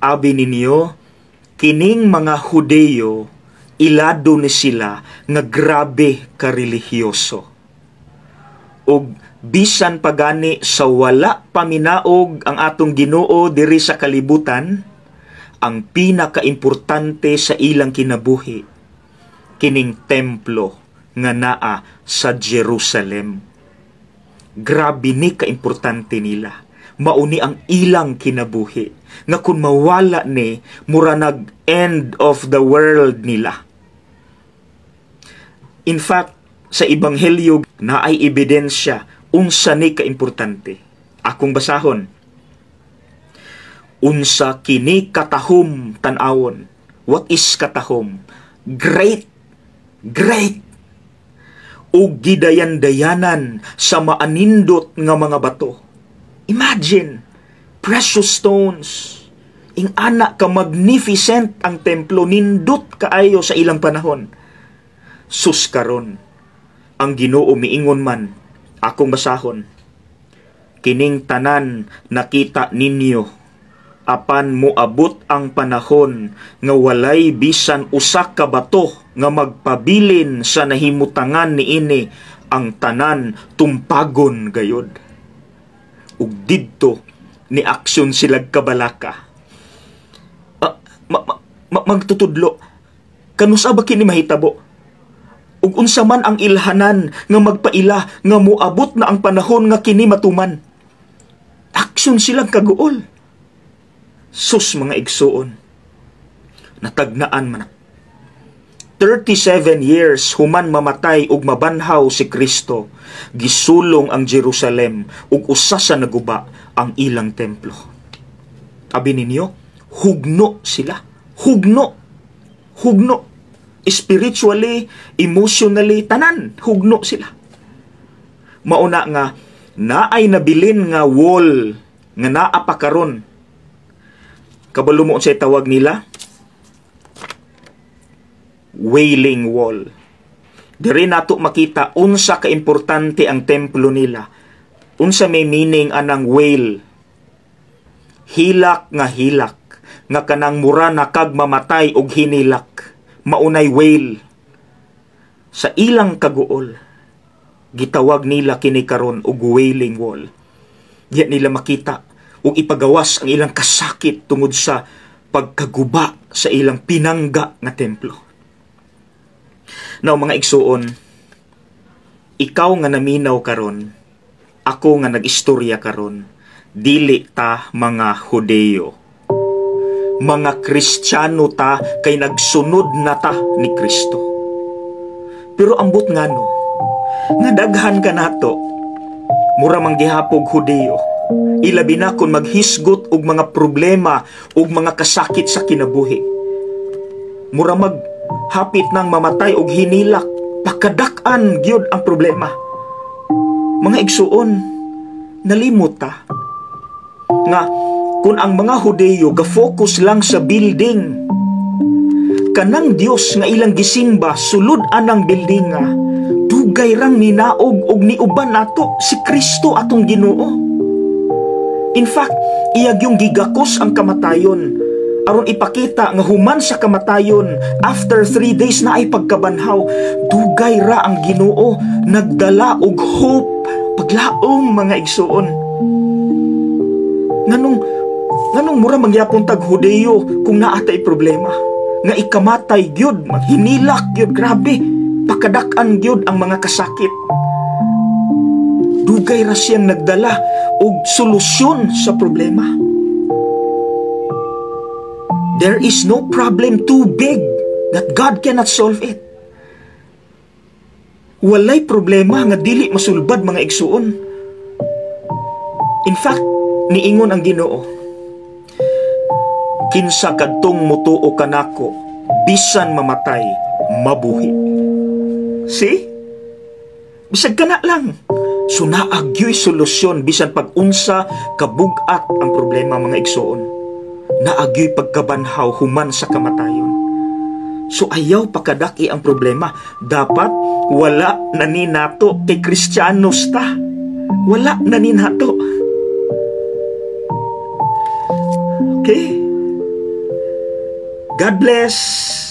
Abi ninyo, kining mga Hudeyo, ilado ni sila nga grabe ka relihiyoso. Ug bisan pagani sa wala paminaog ang atong Ginoo diri sa kalibutan, ang pinakaimportante sa ilang kinabuhi kining templo nga naa sa Jerusalem. Grabe ni kaimportante nila. Mauni ang ilang kinabuhi nga kung mawala ni, mura nag end of the world nila. In fact, sa Ebanghelyo naay ebidensya unsa ni kaimportante. Akong basahon. Unsa kini katahom tan-awon. What is katahom? Great. Great. Ug gidayan-dayanan sa maanindot nga mga bato. Imagine, precious stones. Ing-ana ka magnificent ang templo, nindot kaayo sa ilang panahon. Sus, karon, ang Ginoo miingon man, akong basahon. "Kining tanan nakita ninyo, apan moabot ang panahon nga walay bisan usa ka bato nga magpabilin sa nahimutangan niini, ang tanan tumpagon gayod." Ug didto ni aksyon sila kabalaka. Magtutudlo, kanusa ba kini mahitabo? Ug unsa man ang ilhanan nga magpaila nga moabot na ang panahon nga kini matuman? Aksyon silang kaguol. Sus, mga igsuon, natagnaan man. 37 years human mamatay ug mabanhaw si Kristo, gisulong ang Jerusalem ug usa sa naguba ang ilang templo. Abi ninyo, hugno sila. Hugno. Hugno. Spiritually, emotionally, tanan, hugno sila. Mauna nga naay nabilin nga wall nga naa pa karon. Kabalo mo unsay tawag nila? Wailing Wall. Diri nato makita unsa ka importante ang templo nila. Unsa may meaning anang wail? Hilak nga hilak nga kanang mura na kag mamatay og hinilak. Maunay wail. Sa ilang kaguol, gitawag nila kini karon og Wailing Wall. Diya nila makita ug ipagawas ang ilang kasakit tungod sa pagkaguba sa ilang pinangga nga templo. Now, mga igsuon, ikaw nga naminaw karon, ako nga nag-istorya karon, dili ta mga Hudeyo. Mga Kristiyano ta kay nagsunod na ta ni Kristo. Pero ambot ngano nga daghan ka nato mura man gihapog Hudeyo, ilabi na kung maghisgot og mga problema ug mga kasakit sa kinabuhi? Mura mag hapit nang mamatay og hinilak, pakadak-an gyud ang problema. Mga igsuon, nalimot ta nga kung ang mga Hudeyo ga-focus lang sa building, kanang Dios nga ilang gisimba sulod anang building nga dugay rang ninaog og niuban nato, si Kristo atong Ginoo. In fact, iya gyung gigakos ang kamatayon aron ipakita nga human sa kamatayon, after 3 days, naay pagkabanhaw. Dugay ra ang Ginoo nagdala og hope, paglaom, mga igsuon. Nganong mura mangyapon tag Hudeyo kung naa tay problema nga ikamatay gyud, maghinilak gyud, grabe pakadak-an gyud ang mga kasakit? Dugay ra siyang nagdala og solusyon sa problema. There is no problem too big that God cannot solve it. Walay problema nga dili masulbad, mga igsuon. In fact, niingon ang Ginoo, "Kinsa kadtong mutuo kanako, bisan mamatay, mabuhi." See? Bisag kana lang. So naa gyoy solusyon bisan pag unsa kabugat ang problema, mga igsuon. Naa gyoy pagkabanhaw human sa kamatayon. So ayaw pakadaki ang problema. Dapat wala na ni nato kay Kristiyanos ta. Wala na ni nato. Okay? God bless.